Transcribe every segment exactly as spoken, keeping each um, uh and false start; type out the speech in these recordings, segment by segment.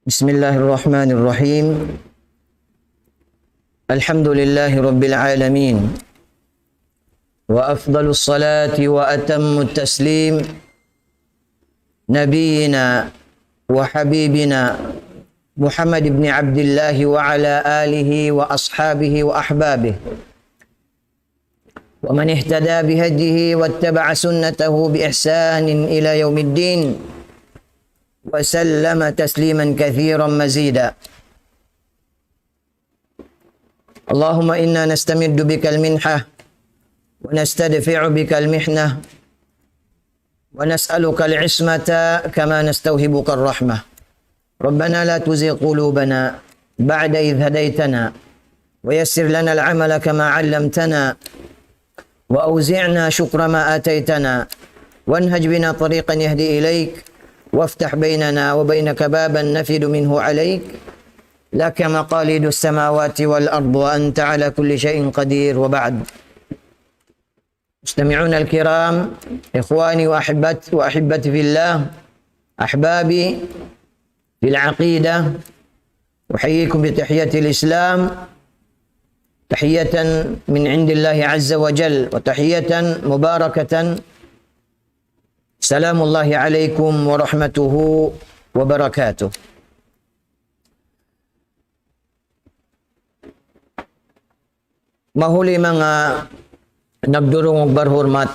بسم الله الرحمن الرحيم. الحمد لله رب العالمين. وأفضل الصلاة وأتم التسليم نبينا وحبيبنا محمد بن عبد الله وعلى آله وأصحابه وأحبابه ومن اهتدى بهديه واتبع سنته بإحسان إلى يوم الدين وسلم تسليما كثيرا مزيدا. اللهم إنا نستمد بك المنحة ونستدفع بك المحنة ونسألك العصمة كما نستوهبك الرحمة. ربنا لا تزغ قلوبنا بعد إذ هديتنا ويسر لنا العمل كما علمتنا وأوزعنا شكر ما آتيتنا وانهج بنا طريقا يهدي إليك وافتح بيننا وبينك بابا نفد منه عليك لك مقاليد السماوات والأرض وأنت على كل شيء قدير وبعد. مستمعونا الكرام، إخواني وأحبت-، وأحبتي في الله، أحبابي في العقيدة، أحييكم بتحية الإسلام، تحية من عند الله عز وجل، وتحية مباركة، سلام الله عليكم ورحمته وبركاته. Mahuli manga nagdurungug barhurmat,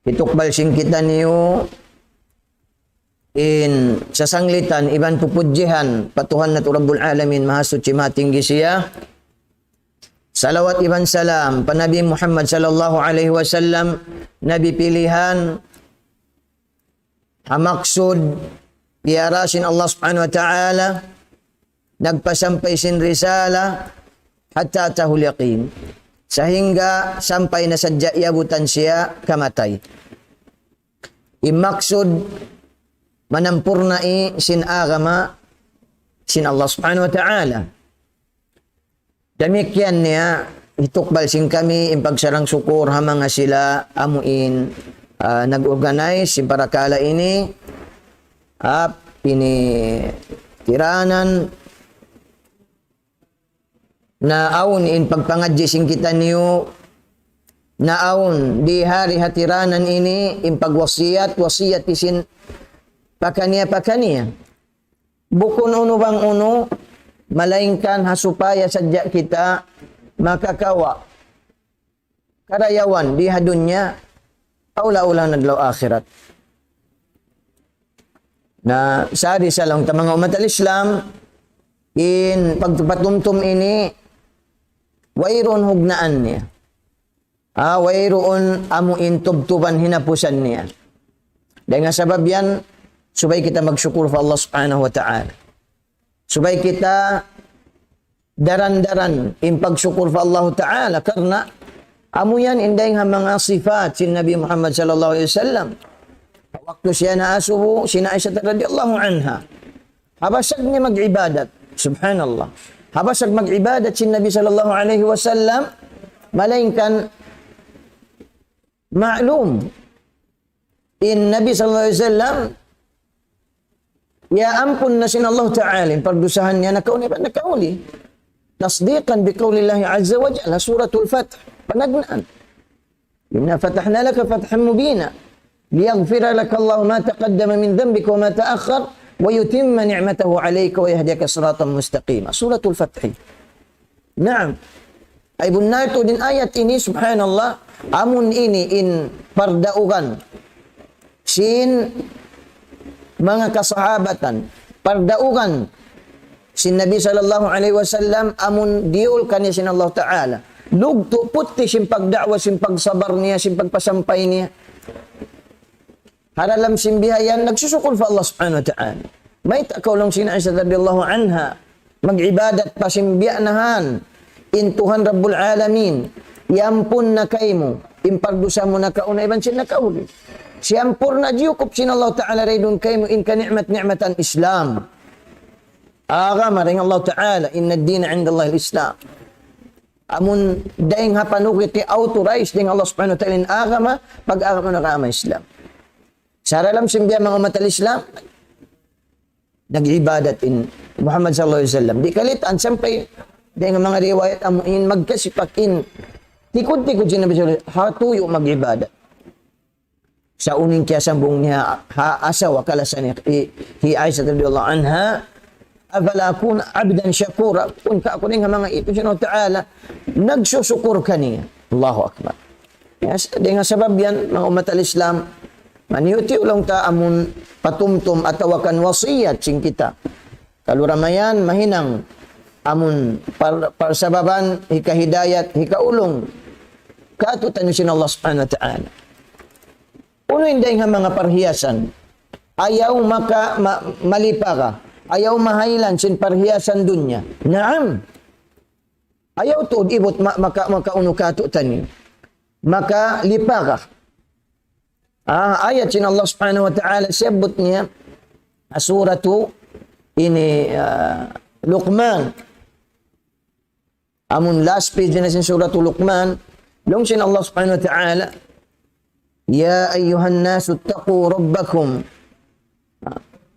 hitukbal sin kitaniyu in sasanglitan iban pupudjihan pa Tuhan natu' Rabbul Alamin, Mahasuchi, Mahatinggi siya. Salawat iban salam pa Nabi Muhammad sallallahu alayhi wasallam, Nabi pilihan, ha maksud piyara sin Allah Subhanahu wa Ta'ala, nagpasampay sin risala, hatta atahul yaqin. Sahingga sampay na sadja iyabutan siya kamatay. In maksud, manampurnai sin agama sin Allah Subhanahu wa Ta'ala. Damikkiyan niya, hitukbal sin kami in pagsarang-sukur ha manga sila amuin, ah, nag-organize sin parakala' ini, hap ini tiranan, na awn in pagpangadji' sin kitaniyu, na awn di ha hari ha tiranan ini in pagwasiyat, wasiyat sin pakaniya-pakaniya. Bukun unu bang unu, malaingkan ha supaya sadja kita makakawa' karayawan di ha dunya, kaula-ula na adlaw akhirat. Na sari sa laung ta manga ummat al-Islam, in pagtupatumtum ini, wayruun hugnaan niya. Ah, wayruun amuin tubtuban hinapusan niya. Dayn ha sabab yan, subay kita magsukur pa Allah Subhanahu wa Ta'ala. Subay kita daran-daran in pagsukur pa Allah Ta'ala, karna' amu yan in dayn ha manga sifat sin Nabi Muhammad sallallahu alayhi wasallam. Waktu siya naasubu sin Aisha radiyallahu anha, habasag niya mag-ibadat. Subhanallah. Habasag mag-ibadat sin Nabi sallallahu alayhi wasallam, malaingkan ma'lum in Nabi sallallahu alayhi wasallam, ya ampun na sin Allah Ta'ala in pardusahan niya nakauna iban nakauli. تصديقا بقول الله عز وجل, Suratul Fath, panagnaan. إنا فتحنا لك فتحا مبينا ليغفر لك الله ما تقدم من ذنبك وما تأخر ويتم نعمته عليك ويهديك صراطا مستقيما. Suratul Fath. Naam. Ay bunnal tuud in ayat ini, subhanallah, amun ini in pardaugan sin manga kasahabatan, pardaugan sin Nabi sallallahu alayhi wasallam, amun diyul kaniya sin Allah Ta'ala. Lugtu' putti' sin pagda'wa, sin pagsabar niya, sin pagpasampay niya. Ha dalam sin bihayan, nagsusukul pa Allah Subhanahu wa Ta'ala. Mayta' kaw laung sin Aisha radiyallahu anha, mag-ibadat pa sin biya' na han in Tuhan Rabbul Alamin, iyampun na kaymu in pardusa mu nakauna iban sin nakauli. Siyampurna' jiyukup sin Allah Ta'ala dayn duun kaymu in kani'mat-ni'matan Islam. Agama dayn Allah Ta'ala, إن الدين عند الله الإسلام. Amun dayn ha panukiti authorized dayn Allah Subhanahu wa Ta'ala in agama, pag-agama na agama Islam. Sa' ha dalam sin biya' manga ummat al-Islam, nag-ibadat in Muhammad sallallahu alayhi wasallam. Di' kalitan sampay, dayn ha manga riwayat amu in magkasipak in tikud-tikud sin Nabi sallallahu alayhi wasallam, ha tuyu' mag-ibadat. Sa' unu in kiyasambung niya ha asawa kalasahan niya, hi, hi Aisha radiyallahu anha, "Afala akunu abdan shakura?" Kun kaku' dayn ha manga itu sin Allah Ta'ala, nagsusukur kaniya. Allahu Akbar. Ya, sa-, dayn ha sabab yan, manga ummat al-Islam, maniyuti ulang ta amun patumtum atawa kan wasiyat sin kita. Kalu ramayan, mahinang amun par-, parsababan, hikahidayat, hikaulung. Katu'taniyu sin Allah Subhanahu wa Ta'ala. Unu in dayn ha manga parhiyasan? Ayaw maka-, ma-, malipaga. Ayaw mahaylan sin parhiyasan dunya. Naam. Ayaw tuud ibut ma-, maka-, makaunu katu'taniyu. Makalipaga. Ah, ayat sin Allah Subhanahu wa Ta'ala siyabbut niya, ah, suratu ini, ah, Luqman. Amun last page na sin suratu Luqman, laung sin Allah Subhanahu wa Ta'ala, يا أيها الناس اتقوا ربكم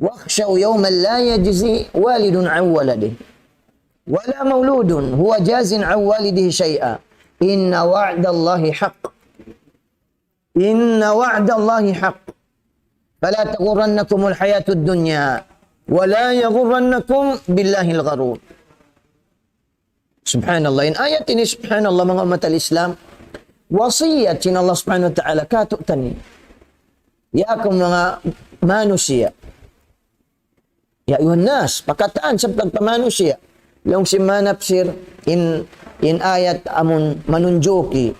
واخشوا يوما لا يجزي والد عن ولده ولا مولود هو جاز عن والده شيئا إن وعد الله حق إن وعد الله حق فلا تغرنكم الحياة الدنيا ولا يغرنكم بالله الغرور. Subhanallah. In ayat ini, subhanallah, manga ummat al-Islam, wasiyat sin Allah Subhanahu wa Ta'ala katu'taniyu. Ya kamu manga manusiya'. يا أيها الناس, pa katan sampay pa manusiya'. Laung sin manapsir in, in ayat amun manunjuki.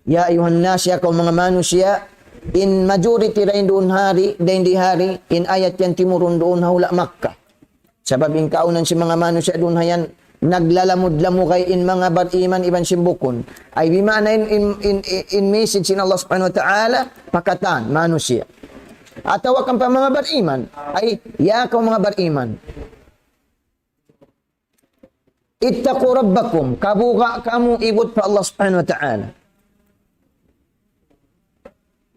يا أيها الناس, ya kamu manga manusiya', in majority dayn duun hari, dayn di hari, in ayat yan timurun duun ha hula' Makkah. Sabab in kaunan sin manga manusiya' duun ha yan, naglalamud-lamugay in manga bariman iban sin bukun. Ay bima'na in, in, in, in, in message sin Allah Subhanahu wa Ta'ala, pa katan, manusiya'. Atawa kan pa manga bariman, ay, ya kamu manga bariman. اتقوا ربكم, kabuga' kamu ibut pa Allah Subhanahu wa Ta'ala.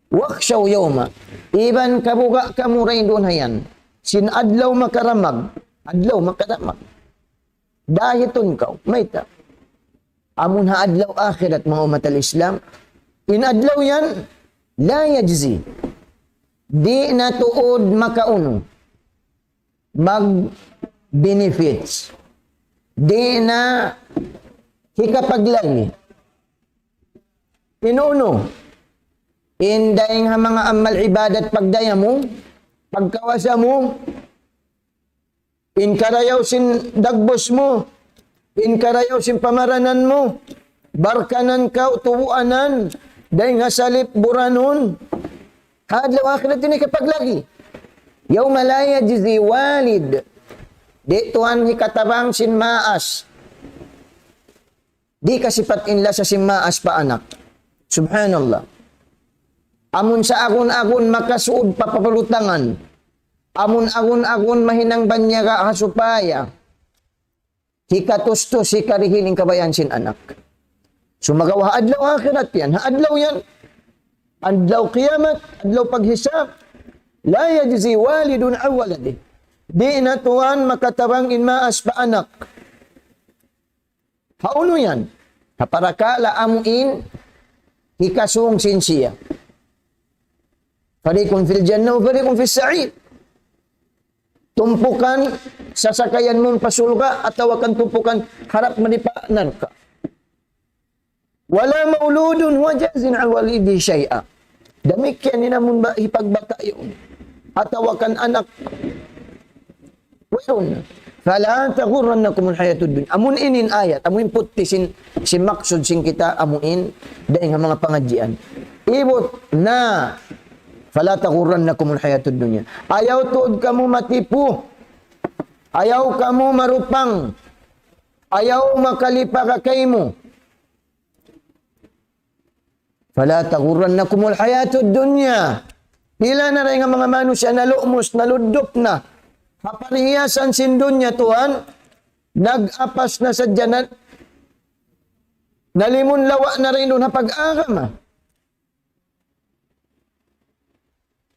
واخشوا يوما, iban kabuga' kamu dayn duun ha yan. Sin adlaw makaramag, adlaw makaramag. Dahitun kaw, mayta'? Amun ha adlaw akhirat, manga ummat al-Islam, in adlaw yan, لا يجزي. Di' na tuud makaunu, mag-benefits. Di' na hikapaglagi. In unu, in dayn ha manga amal ibadat pagdaya mu, pagkawasa mu, in karayaw sin dagbus mu, in karayaw sin pamaranan mu, barkanan kaw tubuanan, dayn ha salip buranun, ha adlaw akhirat ini kapaglagi. يوم لا يجزي والد. Di' tuwan hikatabang sin maas. Di' kasipat in lasa sin maas pa anak. Subhanallah. Amun sa agun-agun makasuud pa papalutangan. Amun agun-agun mahinang banyaga ha supaya hikatustus, hikarihil in kabayaan sin anak. Sumagawa' ha adlaw akhirat yan, ha adlaw yan, adlaw kiyamat, adlaw paghisab, لا يجزي والد عن ولده. Di' na tuwan makatabang in maas pa anak. Ha unu yan? Ha parakala' amu in hikasung sin siya. فريق في الجنة وفريق في السعير. Tumpukan sasakayan mu pa surga' atawa kan tumpukan harap mu di pa narka'. ولا مولود هو جاز عن والده شيئا. Damikkiyan in amun ba-, hipagbata' yaun. Atawa kan anak. Wayruun na. فلا تغرنكم الحياة الدنيا. Amun ini in ayat, amun in putti sin, sin maksud sin kita, amu in, dayn ha manga pangadjian. Ibut na, فلا تغرنكم الحياة الدنيا. Ayaw tuud kamu matipu. Ayaw kamu marupang. Ayaw makalipaga kaymu. فلا تغرنكم الحياة الدنيا. Pila na dayn ha manga manusiya' nalumus, naluddup na ha parhiyasan sin dunya tuwan, nag-apas na sadja na, nalimun lawa' na dayn duun ha pag-agama.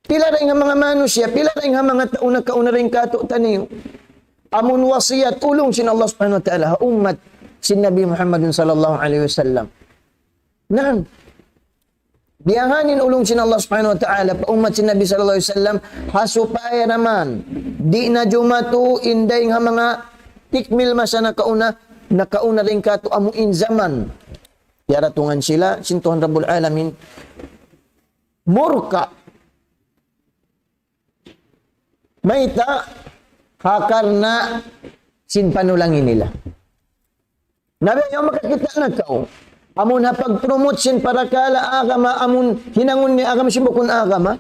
Pila dayn ha manga manusiya', pila dayn ha manga tau nakauna dayn kātu'niyu. Amun wasiyat ulung sin Allah Subhanahu wa Ta'ala, ha ummat sin Nabi Muhammadun sallallahu alayhi wasallam. Naam. Biya' ha yan in ulung sin Allah Subhanahu wa Ta'ala, pa ummat sin Nabi sallallahu alayhi wasallam, ha supaya naman, di' na jumatu in dayn ha manga tikmil masa nakauna, nakauna dayn kātu' amu in jaman. Diyaratungan sila, sin Tuhan Rabbul Alamin, murka. Mayta', ha karna' sin panulangi nila. Na biya' yan makakita' na kaw. Amun ha pag-promote sin parakala' agama, amun hinangun niya agama sin bukun agama.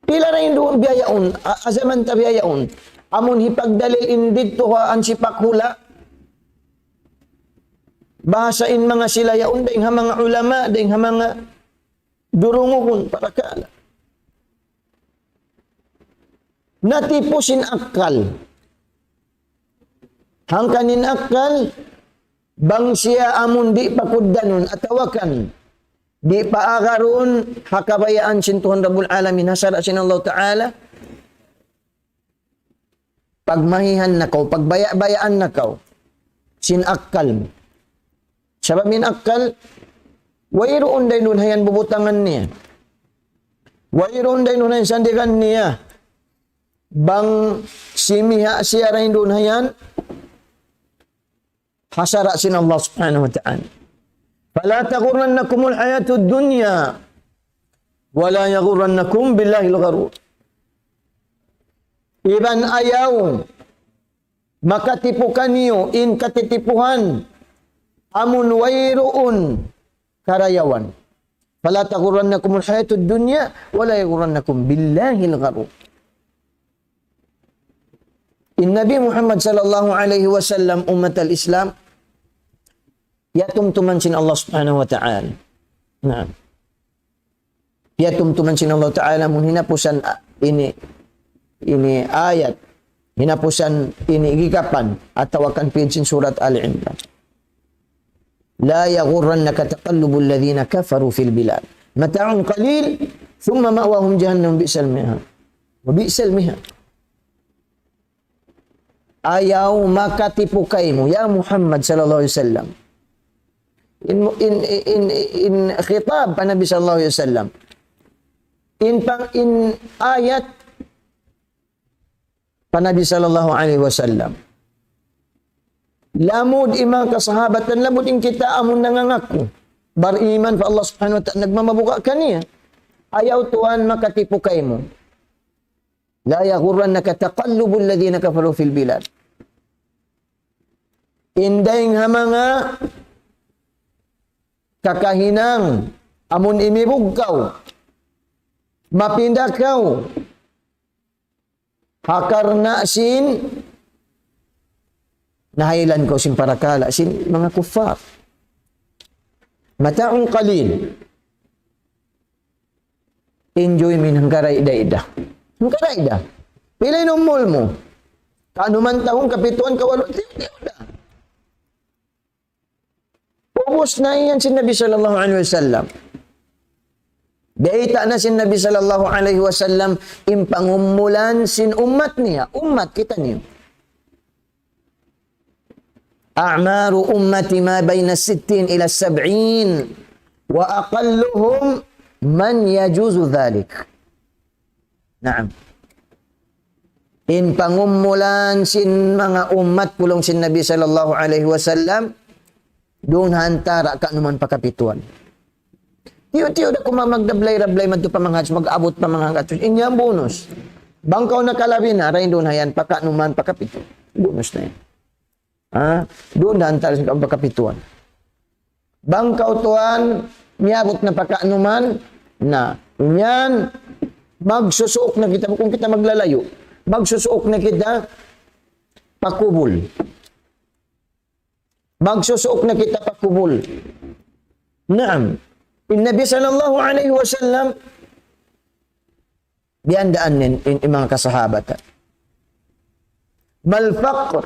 Pila na in duun biya' yaun, a-, azaman ta biya' yaun. Amun hipagdalil in didtu ha ansipak hula'. Bahasa in manga sila yaun, dayn ha manga ulama, dayn ha manga durungugun parakala'. Natipu' sin akkal. Hangkan in akkal, bang siya amun di' pakuddanun, atawa kan, di' paagarun, ha kabayaan sin Tuhan Rabbul Alamin, ha sara' sin Allah Ta'ala, pagmahihan na kaw, pagbaya'-bayaan na kaw, sin akkal mu. Sabab in akkal, wayruun dayn duun ha yan bubutangan niya. Wayruun dayn duun ha yan sandigan niya. Bang simiha' siya dayn duun ha yan, ha sara' sin Allah Subhanahu wa Ta'ala. فلا تغرنكم الحياة الدنيا ولا يغرنكم بالله الغرور. Iban ayaw makatipu' kaniyu in katitipuhan amun wayruun karayawan. فلا تغرنكم الحياة الدنيا ولا يغرنكم بالله الغرور. In Nabi Muhammad sallallahu alayhi wasallam, ummat al-Islam, piyatumtuman sin Allah Subhanahu wa Ta'ala. Naam. Piyatumtuman sin Allah Ta'ala, amun hinapusan, ah, ini, ini ayat, hinapusan ini gigapan, atawa kan piyad sin surat Ali Imran. لا يغرنك تقلب الذين كفروا في البلاد. متاع قليل ثم مأواهم جهنم وبئس المهاد. وبئس المهاد. Ayaw makatipu' kaymu, ya Muhammad sallallahu alayhi wasallam. In, in, in, in khitab pa Nabi sallallahu alayhi wasallam. In pang, in ayat pa Nabi sallallahu alayhi wasallam. Lamud in manga kasahabatan, lamud in kita amun nangangaku bariman pa Allah Subhanahu wa Ta'ala, nagmamabuga' kaniya. Ayaw tuwan makatipu' kaymu. لا يغرنك تقلب الذين كفروا في البلاد. In dayng ha manga kakahinang, amun imibug kaw, mapinda kaw, ha karna' sin, nahaylan kaw sin parakala' sin manga kuffar. متاع قليل. Enjoyment hangka da-ida. Hangka da-ida. Pila in umul mu? Kaanuman tahun, kapituan, kawaluan, tiyu'-tiyu' da. Ubus na yan sin Nabi sallallahu alayhi wasallam. Bayta' na sin Nabi sallallahu alayhi wasallam in pangumulan sin ummat niya, ummat kitaniyu. أعمار أمتي ما بين الستين إلى السبعين وأقلهم من يجوز ذلك. Naam. In pangumulan sin manga ummat ku laung sin Nabi sallallahu alayhi wasallam, duun ha antara' kaanuman pa kapituan. Tiyu'-tiyu' da kuman magdablay-dablay madtu pa manga hats, mag-abut pa manga hats. In yan bonus. Bang kaw nakalabi na, dayn duun ha yan, pa kaanuman, pa kapitu. Bonus na yan. Ha? Duun da antara' sin kaw pa kapituan. Bang kaw tuwan, miyabut na pa kaanuman, na. In yan, magsusuuk na kita, bukun kita maglalayu'. Magsusuuk na kita, pa kubul. Magsusuuk na kita pa kubul. Naam. In Nabi sallallahu alayhi wasallam, biyandaan in, in, in manga kasahabatan. ما الفقر.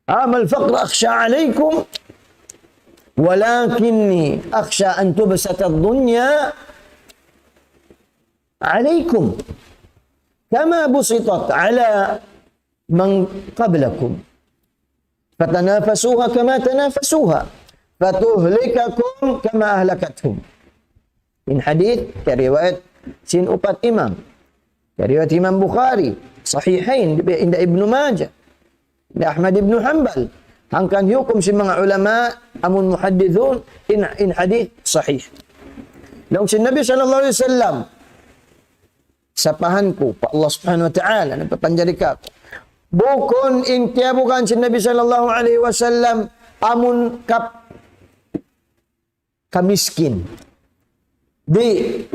Ah, ما الفقر أخشى عليكم ولكني أخشى أن تبسط الدنيا عليكم كما بسطت على من قبلكم فتنافسوها كما تنافسوها فتهلككم كما أهلكتهم. In hadith, riwayat sin upat imam. Riwayat Imam Bukhari, Sahihain, inda Ibnu Majah, inda Ahmad ibn Hanbal. Hangkan hukum sin manga ulama, amun muhaddithun, in, in hadith sahih. Laung sin Nabi sallallahu alayhi wasallam, sapahan ku pa Allah Subhanahu wa Ta'ala, nagpapanjari kaku'. Bukun in kiyabugaan sin Nabi sallallahu alayhi wasallam, amun kap-, kamiskin. Di'.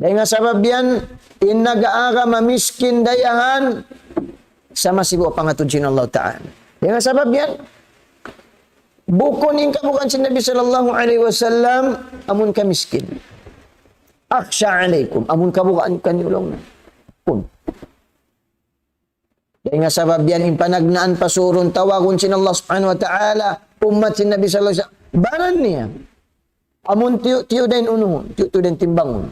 Dayn ha sabab yan, in nag-aaga mamiskin dayahan, sa' masi buwa' pangatud sin Allah Ta'ala. Dayn ha sabab yan, bukun in kabugaan sin Nabi sallallahu alayhi wasallam, amun kamiskin. أخشى عليكم, amun kabugaan kaniyu laung niya. Kun. Dayn ha sabab yan in panagnaan pasurun tawagun sin Allah Subhanahu wa Ta'ala, ummat sin Nabi sallallahu alayhi wasallam. Baran niya. Amun tiyu'-tiyu' dayn unuhun, tiyu'-tiyu' dayn timbangun.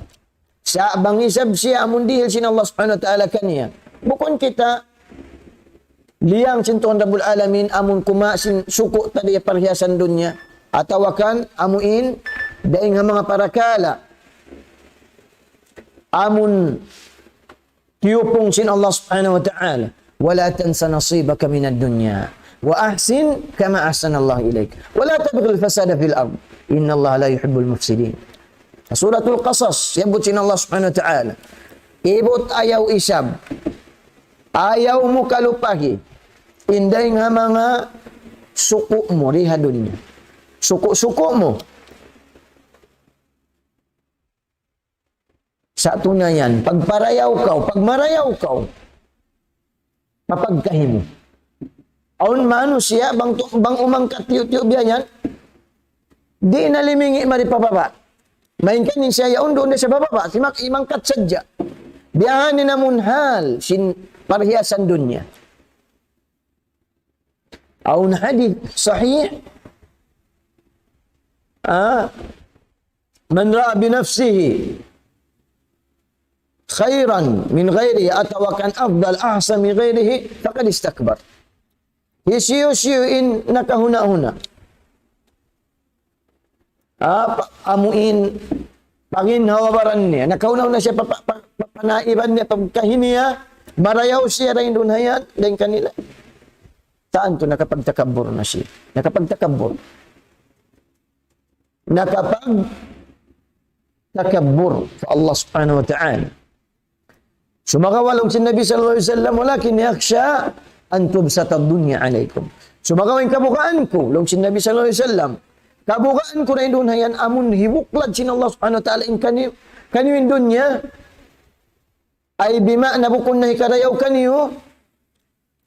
Sa' bang isab siya amun dihil sin Allah Subhanahu wa Ta'ala kaniya. Bukun kita liyang sin Tuhan Rabbul Alamin amun kuma' sin suku' ta di ha parhiyasan dunya. Atawa kan amuin dayn ha manga parakala'. Amun tiyupung sin Allah Subhanahu wa Ta'ala. ولا تنس نصيبك من الدنيا وأحسن كما أحسن الله إليك ولا تبغ الفساد في الأرض إن الله لا يحب المفسدين. Suratul Qasas, siyabbut sin Allah Subhanahu wa Ta'ala. Ibut ayaw isab. Ayaw mu kalupahi. In dayn ha manga suku' mu di ha dunya. Suku'-suku' mu. Sa' tunayan, pagparayaw kaw, pagmarayaw kaw, papagkahi mu. Awn manusiya', bang tu-, bang umangkat tiyu'-tiyu' biya' yan, di' na limingi' mari pa baba'. Malayngkan in siya yaun duun da isab pa baba', simak imangkat sadja. Biya' ha yan in amun hal sin parhiyasan dunya. Awn hadith sahih, ah, من رأى بنفسه خيرا من غيره atawa kan أفضل أحسن من غيره فقد استكبر. Hisiyu-siyu in nakahuna'-huna'. Ah, pa-, amuin, pangin hawa baran niya. Nakahuna'-huna' siya pa-, pa-, pa-, papanaiban niya, pagkahi niya, marayaw siya dayn duun ha yan, dayn kanila. Tantu nakapagtakabbur na siya. Nakapagtakabbur. Nakapagtakabbur pa Allah Subhanahu wa Ta'ala. Sumagawa' laung sin Nabi sallallahu alayhi wasallam, ولكني أخشى أن تبسط الدنيا عليكم. Sumagawa' in kabugaan ku, laung sin Nabi sallallahu alayhi wasallam, kabugaan ku dayn duun ha yan amun hibuklad sin Allah Subhanahu wa Ta'ala in kaniyu, kaniyu in dunya, ay bima'na bukun na hikarayaw kaniyu,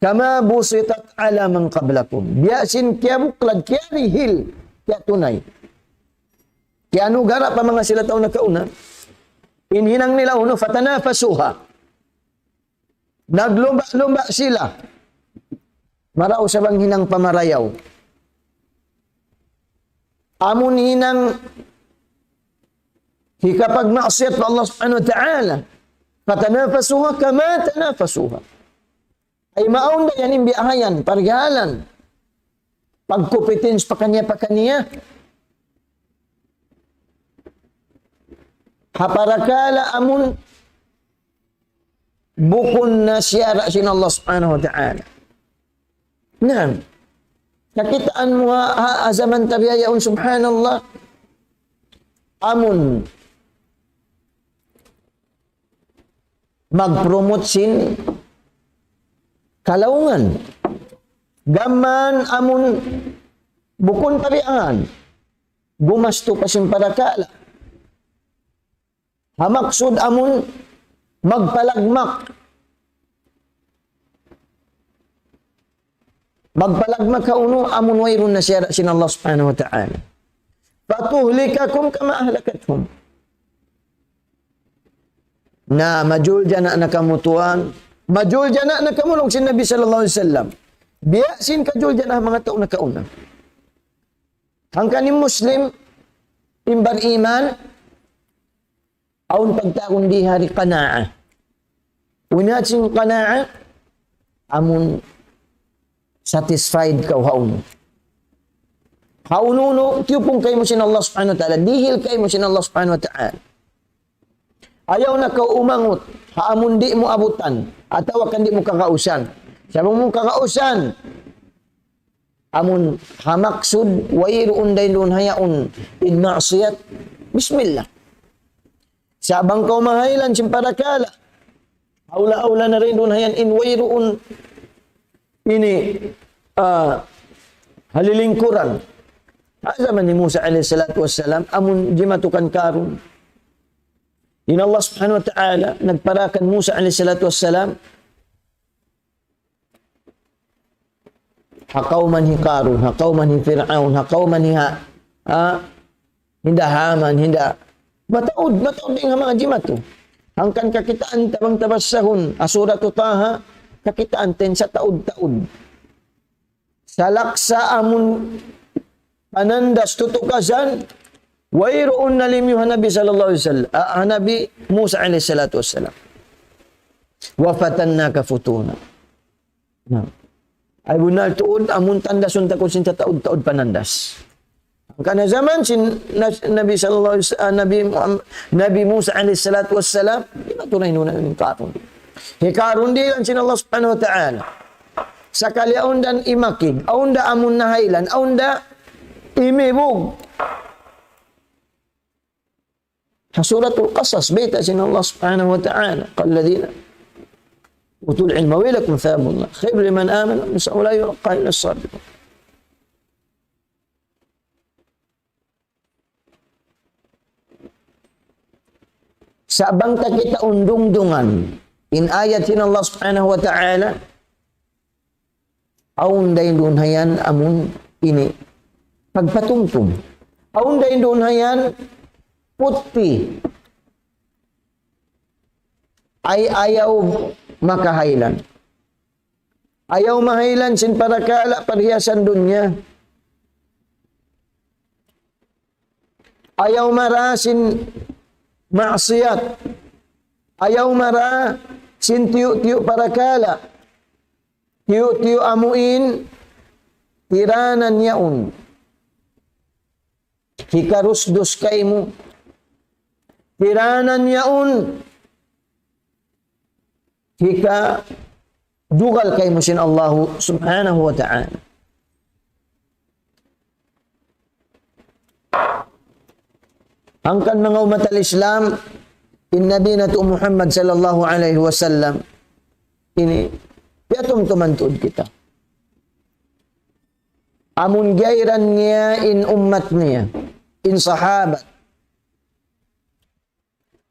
كما بسطت على من قبلكم. Biya' sin kiyabuklad, kiyarihil, kiyatunay. Kiyanugara' pa manga sila tau nakauna. In hinang nila unu, فتنافسوها. Naglumba'-lumba' sila. Marayaw sa' bang hinang pamarayaw. Amun hinang hikapagmaksiyat pa Allah Subhanahu wa Ta'ala. فتنافسوها كما تنافسوها. Ay maawn da yan in biya' ha yan, pargalan. Pagkumpitensya pakaniya-pakaniya. Ha parakala' amun bukun na siyara' sin Allah Subhanahu wa Ta'ala. Naam. Kakitaan mu ha, ha, ha jaman ta biya' yaun, subhanallah. Amun mag-promote sin kalaungan. Gam mayan amun bukun tabiangan. Gumastu pa sin parakala'. Ha maksud amun magpalagmak. Magpalagmak ha unu amun wayruun na siyara' sin Allah Subhanahu wa Ta'ala. فتهلككم كما أهلكتهم. Na, majuljana' na kamu tuwan. Majuljana' na kamu laung sin Nabi sallallahu alayhi wasallam. Biya' sin kajuljana' manga tau nakauna. Hangkan in Muslim, in bariman, awn pagtawagun di hari qana'a. Unu in qana'a, amun satisfied kaw ha unu. Ha unu-unu, tiyupun kaymu sin Allah Subhanahu wa Ta'ala, dihil kaymu sin Allah Subhanahu wa Ta'ala. Ayaw na kaw umangut, ha amun di' mu abutan, atawa kan di' mu kagausan. Sabab mu kagausan, amun ha maksud, wayruun dayn duun hayaun in maksiyat, bismillah. Sa' bang kaw mahaylan sin parakala', awla-awla na dayn duun hayan in wayruun ini, ah, halilingkuran. Ha jaman hi Musa alayhi salatu wassalam, amun jimatu kan Karun. In Allah Subhanahu wa Ta'ala nagpara kan Musa alayhi salatu wassalam, ha kawman hi Karun, ha kawman hi Fir'aun, ha kawman hi ha, ha, hinda Haman, hinda. Mataud, mataud dayn ha manga jimatu. Hangkan kakitaan ta bang ta basahun, ha Suratu Taha, kakitaan ta in sataud-taud. Salaksa amun panandas tutukasan, wayruun nalimyu ha Nabi sallallahu alayhi wasallam, ah, ha Nabi Musa alayhi salatu wassalam. وفتناك فتونا. Na. Ay bunnal tuud, amun tandasun ta kaw sin sataud-taud panandas. Hangkan ha jaman sin Nas-, Nabi sallallahu alayhi wa-, ah, Nabi Muhammad, Nabi Musa alayhi salatu wassalam, di' matuud na in Karun. Hi Karun dihilan sin Allah Subhanahu wa Ta'ala. Sakali awn da imakig, awn da amun nahaylan, awn da imibug. Ha Suratul Qasas, bayta' sin Allah Subhanahu wa Ta'ala, قال الذين أوتوا العلم ويلكم ثواب الله خير لمن آمن وعمل صالحا ولا يلقاها إلا الصابرون. Sa' bang ta kita undungdungan in ayat sin Allah Subhanahu wa Ta'ala, awn dayn duun hayan amun ini pagpatumtum. Awn dayn duun hayan putti. Ay ayaw makahaylan. Ayaw mahaylan sin parakala' parhiyasan dunya. Ayaw mara sin maksiyat. Ayaw mara sin tiyu'-tiyu' parakala'. Tiyu'-tiyu' amuin tiranan yaun hikarusdus kaymu. Tiranan yaun hikadugal kaymu sin Allahu Subhanahu wa Ta'ala. Hangkan manga ummat al-Islam, in Nabi natu' Muhammad sallallahu alayhi wasallam, ini, piyatumtuman tuud kita. Amun giyayran niya in ummat niya, in sahabat,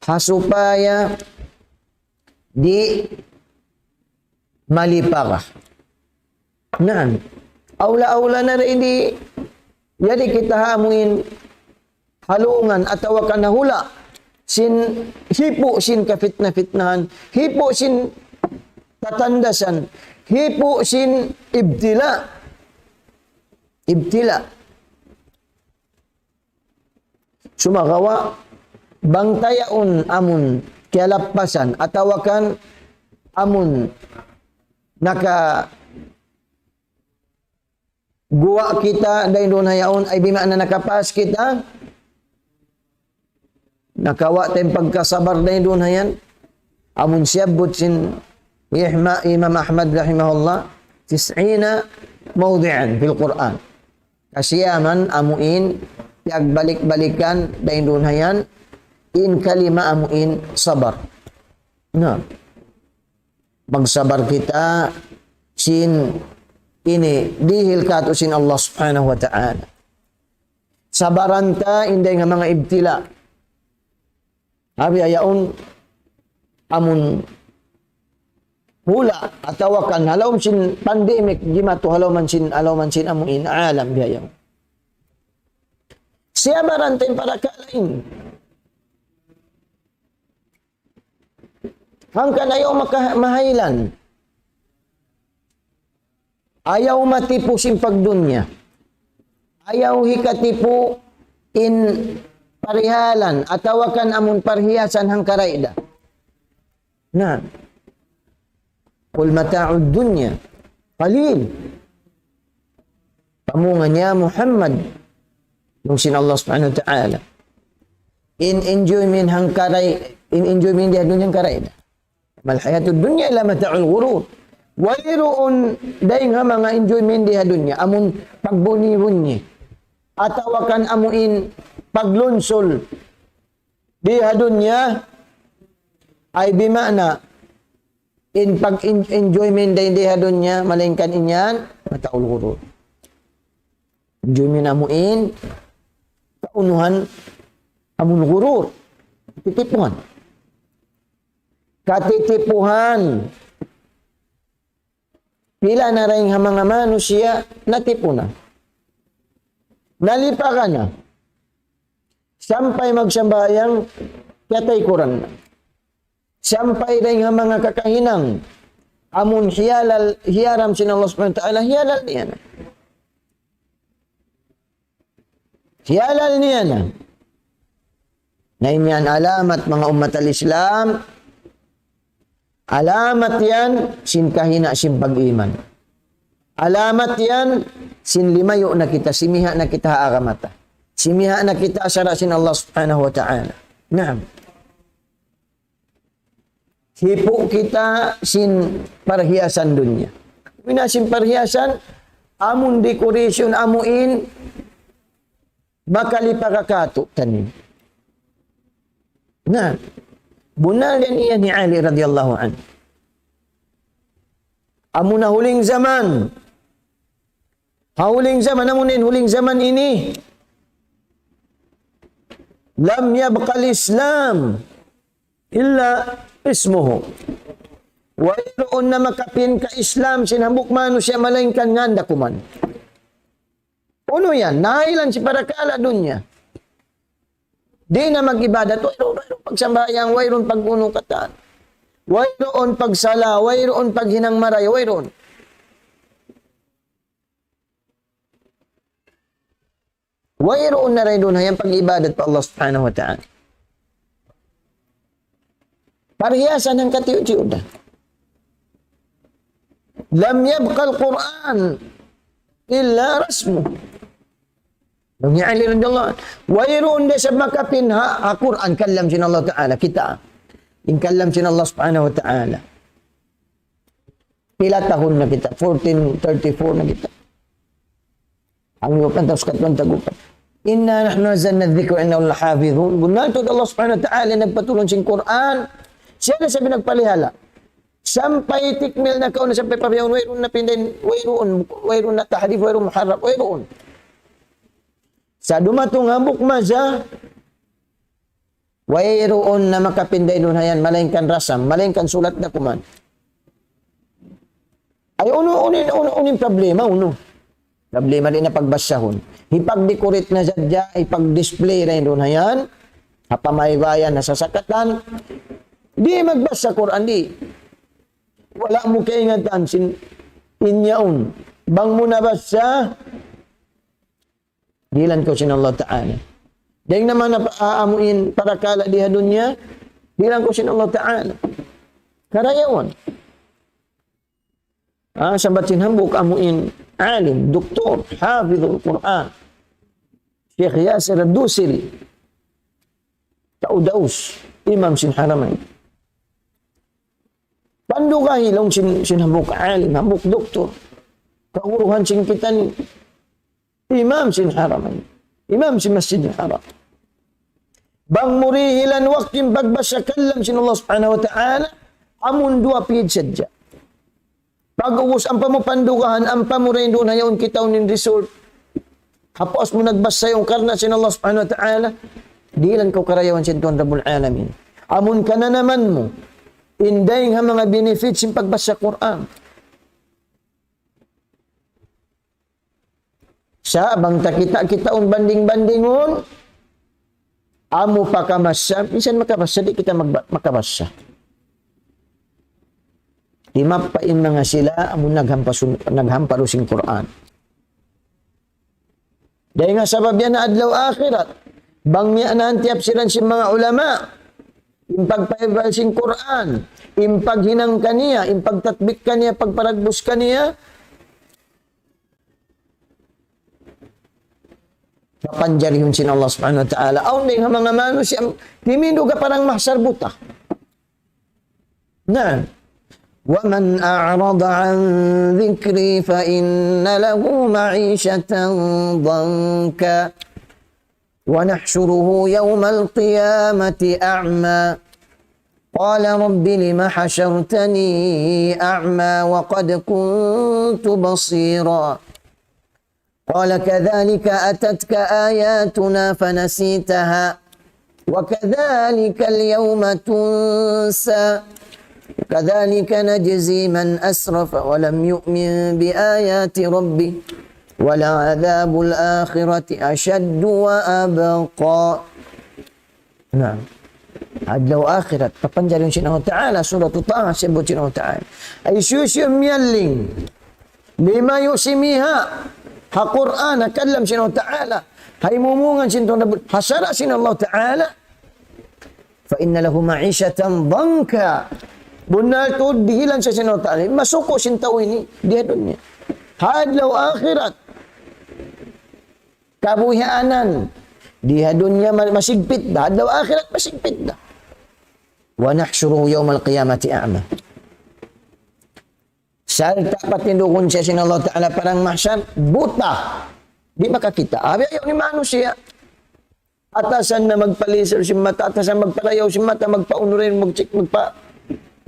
ha supaya di' malipara. Naan. Awla-awla na rin di', yari kita ha amuin halungan atawa kan ha hula' sin hipu' sin kafitna-fitnahan, hipu' sin tatandasan, hipu' sin ibtila'. Ibtila'. Sumagawa', bang ta yaun amun kiyalappasan, atawa kan amun nakaguwa' kita, dayn duun ha yaun, ay bima'na nakapas kita, nakawa' ta in pagkasabar dayn duun ha yan, amun siyabbut sin Ihma Imam Ahmad rahimahullah, تسعين موضعا في القرآن. Kasiyaman amuin, piyagbalik-balikan, dayn duun ha yan, in kalima amuin sabar. Na, magsabar kita sin ini dihil katu' sin Allah Subhanahu wa Ta'ala. Sabaran ta in dayn ha manga ibtila'. Abi ayaun amun hula' atawa kan ha lawm sin pandemic, jimatu ha lawm sin, ha lawm sin amuin alam biya' yaun. Siyabaran ta in parakala' ini. Hangkan ayaw maka-, mahaylan. Ayaw matipu sin pagdunya. ayaw hikatipu in parihalan, atawa kan amun parhiyasan hangkaray da. Na. قل متاع الدنيا قليل. Pamungan ya Muhammad, laung sin Allah subhanahu wa ta'ala. In enjoyment hangkaray, in enjoyment di ha dunya hangkaray da. ما الحياة الدنيا إلا متاع الغرور. Wayruun dayn ha manga enjoyment di ha dunya, amun pagbunyi-bunyi. Atawa kan amu in paglunsul di ha dunya, ay bima'na, in pag-enjoyment dayn di ha dunya, malaingkan in yan, متاع الغرور. Enjoyment amu in, kaunuhan amun ghurur. Titipuhan. Katitipuhan. Pila na dayn ha manga manusiya' natipu na. Nalipagan na. Sampay magsambahayang kiyataykuran na. Sampay dayn ha manga kakahinang. Amun hiyalal, hiyaram sin Allah subhanahu wa ta'ala, hiyalal niya na. Hiyalal niya na. Na in yan alamat manga ummat al-Islam, alamat yan sin kahina' sin pag-iman. Alamat yan sin limayu' na kita, simiha' na kita ha agama ta. Simiha' na kita ha sara' sin Allah subhanahu wa ta'ala. Naam. Hipu' kita sin parhiyasan dunya. Unu in sin parhiyasan, amun decoration, amu in makalipaga katu' taniyu. Na, bunnal yan iya hi Ali radiyallahu anhu. Amu na huling jaman. Ha huling jaman, amu na in huling jaman ini. لم يبق الإسلام إلا اسمه. Wayruun na makapin ka Islam sin hambuuk manusiya' malaingkan ngan da kuman. Unu yan? Nahilan sin parakala' dunya. Di' na mag-ibadat, wayruun, wayruun pagsambahayang, wayruun pag-unu katan. Wayruun pagsala, wayruun paghinang marayaw, wayruun. Wayruun na dayn duun ha yan pag-ibadat pa Allah subhanahu wa ta'ala. Parhiyasan hangkatiyu'-tiyu' da. لم يبق القرآن إلا رسمه. Laung hi Ali radiyallahu anhu, wayruun da isab makapin ha, ha Qur'an, kalam sin Allah Ta'ala, kita. In kalam sin Allah Subhanahu wa Ta'ala. Pila tahun na kita? Fourteen thirty-four na kita. Hangkan pa taus katuan tagupan. إنا نحن نزلنا الذكر وإنا له لحافظون. Bunnal tuud Allah Subhanahu wa Ta'ala nagpatulun sin Qur'an. Siya na isab in nagpalihala. Sampay tikmil na kaw na sampay pa bihaun, wayruun na pindayn, wayruun, wayruun na tahrif, wayruun muharraf, wayruun. Sa' dumatung hambuuk masa, wayruun na makapinda dayn duun ha yan, malaingkan rasam, malaingkan sulat da kuman. Ay, unu, unu, unu, unu in problema, unu? Problema di' na pagbassahun. Hipag-decorate na sadja, hipag-display dayn duun ha yan. Ha pamaybayan, ha sasakatan. Di' magbassa Qur'an, di'. Wala' mu kaingatan sin in yaun. Bang mu nabassa, dihilan kaw sin Allah Ta'ala. Dayn naman na pa-, aamuin parakala' di ha dunya, dihilan kaw sin Allah Ta'ala. Karayawan. Ah, sambat sin hambuuk amuin alim, doktor, hafizul Qur'an. Sheikh Yasir Ad-Dusiri. Tau Daus, imam sin Haramain. Pandugahi laung sin, sin hambuuk alim, hambuuk doktor. Kaguruhan sin kita ini. Imam sin Haramain. Imam sin Masjidil Haram. Bang mu dihilan waktu in pagbassa kalam sin Allah Subhanahu wa Ta'ala, amun duwa page sadja. Pag-ubus ampa mu pandugahan, ampa mu dayn duun ha yaun kitaun in result. Hapus mu nagbassa yaun karna' sin Allah Subhanahu wa Ta'ala, dihilan kaw karayawan sin Tuhan Rabbul Alamin. Amun kananaman mu, in dayng ha manga benefit sin pagbassa Qur'an. Sa' bang ta kita'-kitaun banding-bandingun, amu pa kamassa, minsan makabassa, di' kita magba-, makabassa. Timappa' in manga sila, amu naghampasun-, naghamparu sin Qur'an. Dayn ha sabab yan ha adlaw akhirat. Bang niya na in tiyapsiran sin manga ulama, in pagpaibal sin Qur'an, in paghinang kaniya, in pagtatbik kaniya, pagparagbus kaniya, papanjarihun sin Allah Subhanahu wa Ta'ala. Awn dayn ha manga manusiya', timindug ha padang mahsar buta. Na. ومن أعرض عن ذكري فإن له معيشة ضنكا ونحشره يوم القيامة أعمى قال رب لم حشرتني أعمى وقد كنت بصيرا قال كذلك أتتك آياتنا فنسيتها وكذلك اليوم تنسى كذلك نجزي من أسرف ولم يؤمن بآيات ربه ولعذاب الآخرة أشد وأبقى. Na. Adlaw akhirat, papanjarihun sin Allah Ta'ala, Surat Taha, siyabbut sin Allah Ta'ala. Ay siyusiyu miyalling. Limayu' simiha'. Ha Qur'an, ha kalam sin Allah Ta'ala. Ha imumungan sin Tuhan Rabbul, ha sara' sin Allah Ta'ala. فإن له معيشة ضنكا. Bunnal tuud dihilan siya sin Allah Ta'ala. Masuku' sin tau ini, di ha dunya. Ha adlaw akhirat. Kabuhianan. Di ha dunya ma-, masigpit da. Adlaw akhirat masigpit da. ونحشره يوم القيامة أعمى. Sarta' patindugun siya sin Allah Ta'ala padang mahsar, buta. Di' makakita'. Abi ayaw ni manusiya'. Atasan na magpalisir sin mata, atasan magparayaw sin mata, magpaunurayn, magchik, magpa-,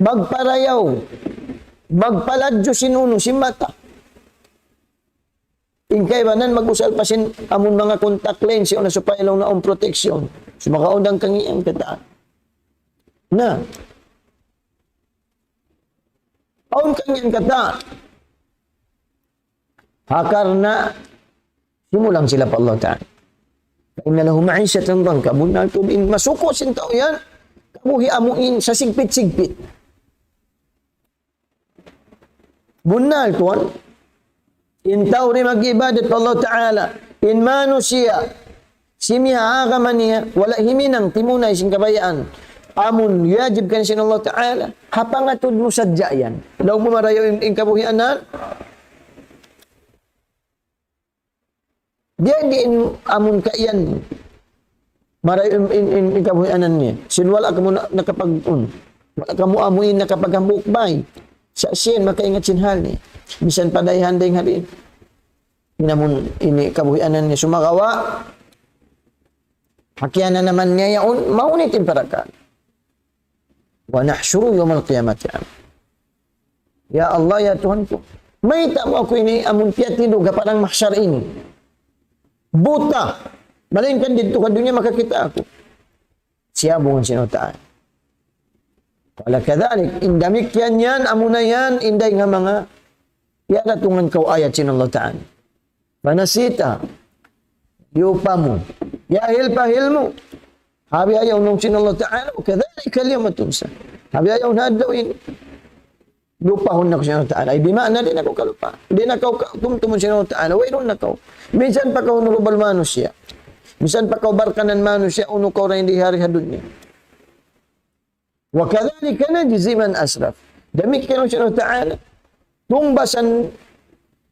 magparayaw, magpaladju sin unu sin mata. In kaibanan mag-usal pa sin amun manga contact lens, siya na supaya laung na awn protection. Sumagawa' awn kangīan katan. Na. Awn kangīan katan. Ha karna' simulang sila pa Allah Ta'ala. فإن له معيشة ضنكا. Bunnal tuud in masuku' sin tau yan. Kabuhi' amu in sasigpit-sigpit. Bunnal tuwan. In tau di' mag-ibadat pa Allah Ta'ala. In manusiya'. Simiha' agama niya. Wala' himinang timunay sin kabayaan. Amun yajib kan sin Allah Ta'ala. Ha pangatud mu sadja yan. Laung mu marayaw in, in kabuhianan. Di' di' in amun kaiyan. Marayaw in, in, in, in kabuhianan niya. Sin wala' kamu na-, nakapag-, un. Wala' kamu amu in nakapaghambuuk bay. Sa' siya in makaingat sin hal niya. Misan pa dayn ha dayn ha di. In amun ini kabuhianan niya sumagawa'. Ha kiyananaman niya yaun, mahunit in parakala'. ونحشره يوم القيامة أعمى. Ya Allah, ya Tuhan ku, mayta' mu aku ini amun piyatindug ha padang mahsar ini. Buta. Malaingkan didtu ha dunya makakita' aku. Siyabungan sin Allah Ta'ala. قال كذلك, in damikkiyan yan, amuna yan, in dayn ha manga, piyaratungan kaw ayat sin Allah Ta'ala. فنسيتها. Liyupa mu. Yahil pa hil mu. Abi ayaw laung sin Allah Ta'ala, وكذلك اليوم تنسى. Abi ayaw na adlaw ini. Liyupahun na kaw sin Allah Ta'ala. Ay, bima'na di' na kaw kalupa. Di' na kaw ka-, tumtumun sin Allah Ta'ala. Wayruun na kaw. Minsan pa kaw honorable manusiya'. Minsan pa kaw barkanan manusiya', unu kaw dayn di ha dunya. وكذلك نجزي من أسرف. Damikkiyan laung sin Allah Ta'ala. Tungbasan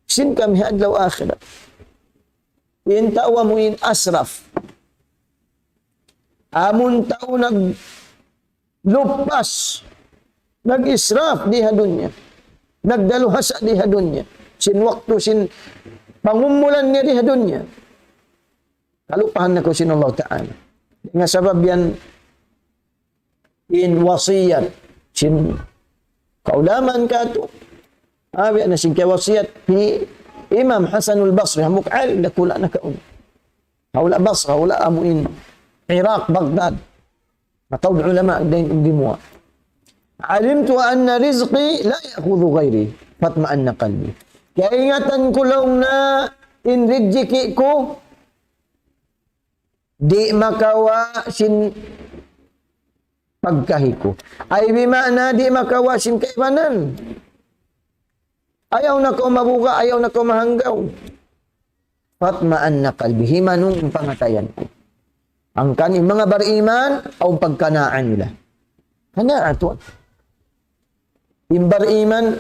sin kami ha adlaw akhirat. In tau amu in asraf. Amun tau naglupas, nag-israf di ha dunya. Nagdaluhasa di ha dunya. Sin waktu, sin pangumulan niya di ha dunya. Kalupahan na kaw sin Allah Ta'ala. Dayn ha sabab yan in wasiyat sin kaulamaan katu'. Abi na sin kawasiyat hi Imam Hasanul Basri, hambuuk alim dakula' nakauna. Hawla' Basra, hawla' amu in Iraq, Baghdad. Mataud ulama dayn ha gimuwa'. علمت أن رزقي لا يأخذه غيري فاطمأن قلبي. Kaingatan ku laung na in rijiki' ku di' makawa' sin pagkahi ku. Ay bima'na di' makawa' sin kaibanan. Ayaw na kaw mabuga', ayaw na kaw mahanggaw. فاطمأن قلبي. Himanung in pangatayan ku. Hangkan in manga bariman, awn pagkanaan nila. Kanaan tuud. In bariman,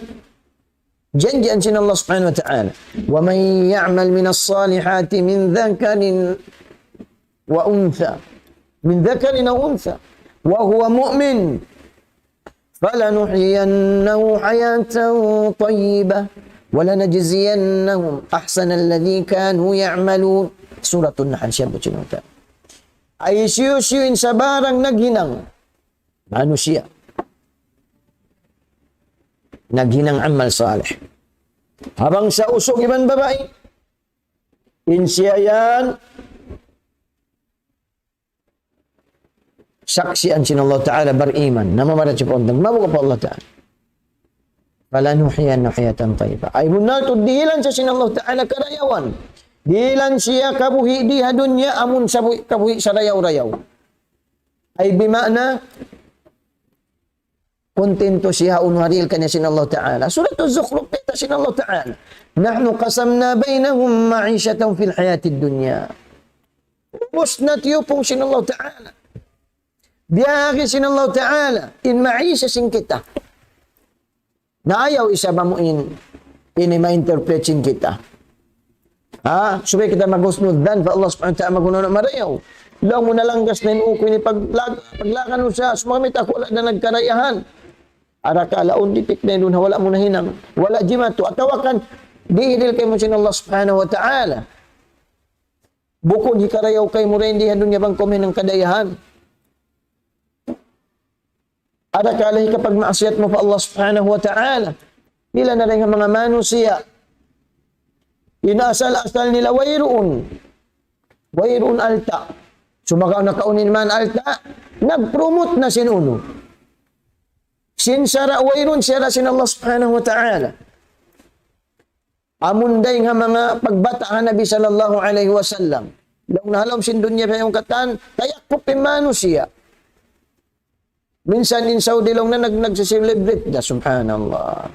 janjian sin Allah Subhanahu wa Ta'ala. ومن يعمل من الصالحات من ذكر وأنثى. من ذكر أو أنثى. وهو مؤمن. فلنحيينه حياة طيبة. ولنجزينهم أحسن الذي كانوا يعملون. Suratun Nahl, siya bu chinunta. Ay siyu-siyu in sabarang naghinang manusiya'. Naghinang amal salih. Habang sa usug iban babai, in siya yan, saksian sin Allah Ta'ala bariman. Namamarat siya pa untang. Mabuga pa Allah Ta'ala. فلنحيينه حياة طيبة. Ay bunnal tuud dihilan siya sin Allah Ta'ala karayawan. Dihilan siya kabuhi' di ha dunya amun sabuhi' kabuhi' sarayaw-rayaw. Ay bima'na, kontento siya unu ha dihil kaniya sin Allah Ta'ala. Surat Az-Zukhruf, kita sin Allah Ta'ala. نحن قسمنا بينهم معيشتهم في الحياة الدنيا. Ubus na tiyupung sin Allah Ta'ala. Biyahagi sin Allah Ta'ala in ma'isha sin kita. Na ayaw isab amu in ini ma-interpret sin kita. Ha? Supaya kita mag-husnul dhan pa Allah Subhanahu wa Ta'ala, maghunahuna marayaw. Laung mu na langgas na in uku ini paglag-, paglagan mu sa, sumamit aku wala' na nagkarayahan. Arakala' unditik na in duun ha wala' mu nahinang. Wala' jimatu. Atawa kan, dihil kaymu sin Allah Subhanahu wa Ta'ala. Bukun hikarayaw kaymu dayn di ha dunya bang kaw mahinang kadayahan. Arakala' hikapagmaasiyat mu pa Allah Subhanahu wa Ta'ala. Pila na dayn ha manga manusiya'. In asal-asal nila wayruun. Wayruun alta'. Sumagawa' nakauna in man alta', nag-promote na sin unu. Sin sara' wayruun sara' sin Allah Subhanahu wa Ta'ala. Amun dayng ha manga pagbata' ha Nabi sallallahu alayhi wasallam. Laung na ha lawm sin dunya pa yung katan, tayakup in manusiya'. Minsan in Saudi laung na nag-, nagsi-celebrate da, subhanallah.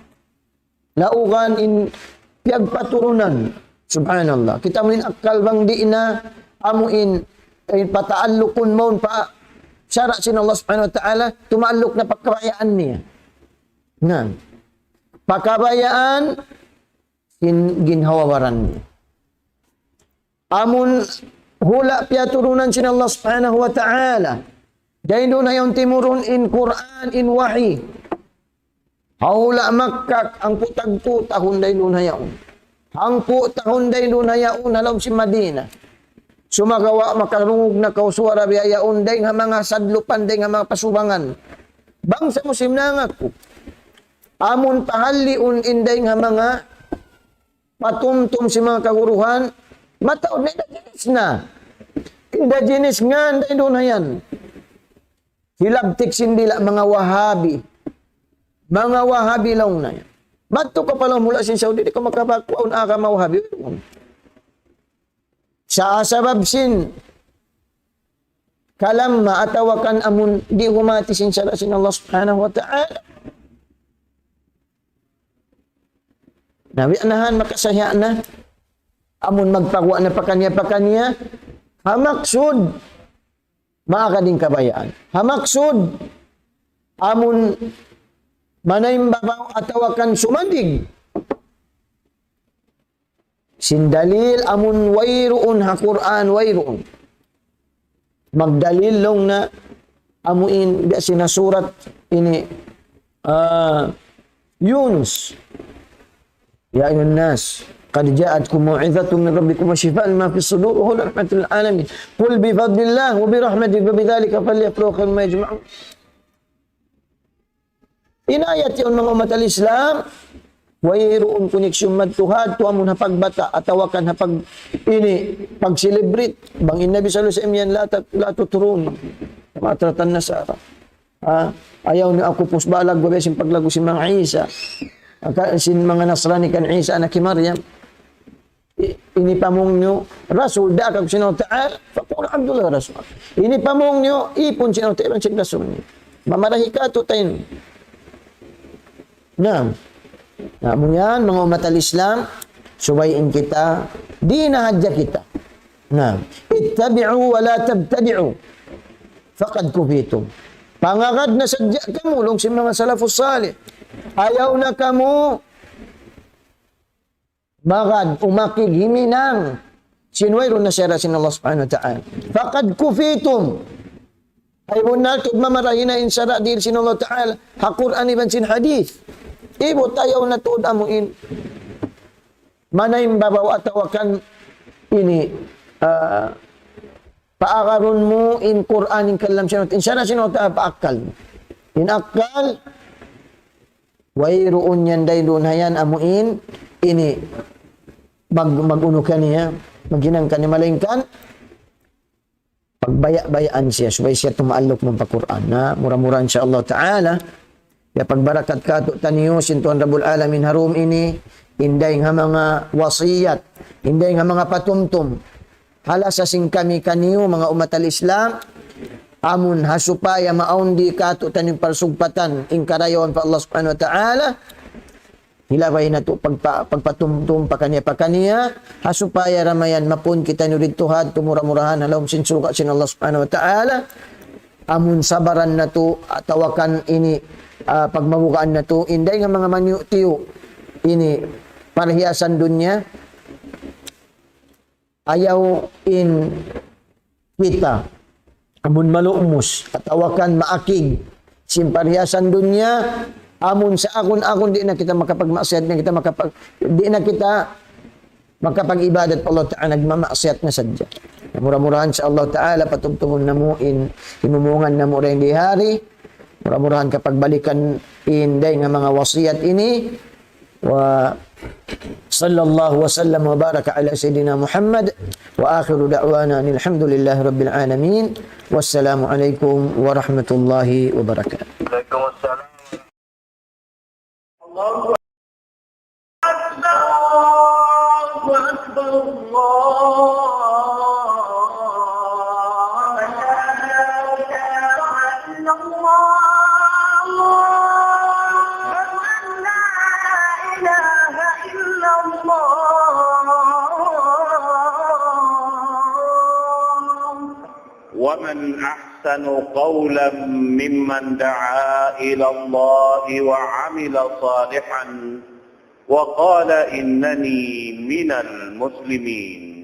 Laugan in piyagpaturunan, subhanallah. Kita' mu in akkal bang di' na amu in, in pataallukun mawn pa sara' sin Allah subhanahu wa ta'ala, tumaalluk na pa kabayaan niya. Na, pa kabayaan sin ginhawa-baran niya. Amun hula' piyaturunan sin Allah subhanahu wa ta'ala. Dayn duun ha yaun timurun in Qur'an, in wahi. Ha hula' Makkah, hangpu' tagpu' tahun dayn duun ha yaun. Hangpu' tahun dayn duun ha yaun, ha lawm sin Madina. Sumagawa' makarungug na kaw suwara biya' yaun, dayn ha manga sadlupan, dayn ha manga pasubangan. Bangsa Muslim nangaku. Amun pahalliun in dayn ha manga patumtum sin manga kaguruhan, mataud na indigenous na. Indigenous ngan dayn duun ha yan. Hilabtik sin dila' manga Wahabi. Manga Wahabi laung na yan. Madtu kaw pa lawm hula' sin Saudi, di' kaw makabaku' awn agama Wahabi. Sa' sabab sin kalamma atawa kan amun di' humati sin sara' sin Allah subhanahu wa ta'ala. Na biya' na han makasahi' na. Amun magpaguwa' na pakaniya-pakaniya. Ha maksud, maagad in kabayaan. Ha maksud, amun manaimbabaw atawa kan sumandig. Sin dalil amun wayruun ha Qur'an, wayruun. Magdalil laung na amu in biya' sin ha surat ini, ah, Yunus. يا أيها الناس قد جاءتكم موعظة من ربكم وشفاء لما في الصدور وهدى ورحمة للعالمين. قل بفضل الله وبرحمته فبذلك فليفرحوا خير مما يجمعون. In ayat yaun manga ummat al-Islam, wayruun connection madtu ha yadtu amun ha pagbata' atawa kan ha pag-, ini, pag-celebrate. Bang in Nabi sallallahu alayhi wasallam yan, لا تت-، لا تطروني كما أطرت النصارى. Ha? Ayaw niyu aku pusbalag, biya' sin paglaggu' sin manga Isa. Aka-, sin manga Nasrani kan Isa anak hi Maryam. I-, ini pamung niyu, Rasul, daak aku sin Allah Ta'ala, فقولوا عبد الله ورسوله. Ini pamung niyu, ipun sin Allah Ta'ala, sin Rasul niya. Mamarahi katu' tayn. Naam. Na, amu yan, manga ummat al-Islam, Subay in kita, di' na hadja kita. Na, اتبعوا ولا تبتدعوا فقد كفيتم. Pangagad na sadja kamu, laung sin manga salafus salih. Ayaw na kamu magad, umakig, himinang sin wayruun na sara' sin Allah Subhanahu wa Ta'ala. فقد كفيتم. Ay bunnal tuud mamarahi na in sara' dihil sin Allah Ta'ala ha Qur'an iban sin hadith. Ibu tayaw na tuud amu in manaimbabaw atawa kan ini, ah, paagarun mu in Qur'an, in kalam sin Allah, in sara' sin Allah Ta'ala, paakkal mu. In akkal, wayruun yan, dayn duun hayan amu in ini mag-, mag-unu kaniya, maghinang kaniya, malaingkan pagbaya'-bayaan siya, subay siya tumaalluk man pa Qur'an. Na, mura-murahan, insya Allah Ta'ala, ya pagbarakat katu'taniyu sin Tuhan Rabbul Alamin ha dum ini, in dayng ha manga wasiyat, in dayng ha manga patumtum, ha lasa sin kami kaniyu, manga ummat al-Islam, amun ha supaya maawn di katu'taniyu parsugpatan, in karayawan pa Allah Subhanahu wa Ta'ala, hilabay natu' pagpa-, pagpatumtum pakaniya-pakaniya, ha supaya da mayan mapun kitaniyu didtu ha adlaw mura-murahan ha lawm sin surga' sin Allah Subhanahu wa Ta'ala. Amun sabaran natu', atawa kan ini, ah, pagmabugaan natu', in dayng ha manga maniyu'-tiyu', ini parhiyasan dunya, ayaw in kita amun malumus atawa kan maakig sin parhiyasan dunya, amun sa agun-agun di' na kita makapagmaksiyat, di' na kita makapag-, di' na kita makapag-ibadat pa Allah Ta'ala, nagmamaksiyat na sadja. Mura-murahan, insya Allah Ta'ala, patumtumun namu' in himumungan namu' dayn di ha di. Mura-murahan kapagbalikan in dayng ha manga wasiyat ini. وصلى الله وسلم وبارك على سيدنا محمد، وآخر دعوانا أن الحمد لله رب العالمين، والسلام عليكم ورحمة الله وبركاته. الله أكبر، الله أكبر، الله أكبر. لا إله إلا الله. ومن أحسن قولا ممن دعا إلى الله وعمل صالحا وقال إنني من المسلمين.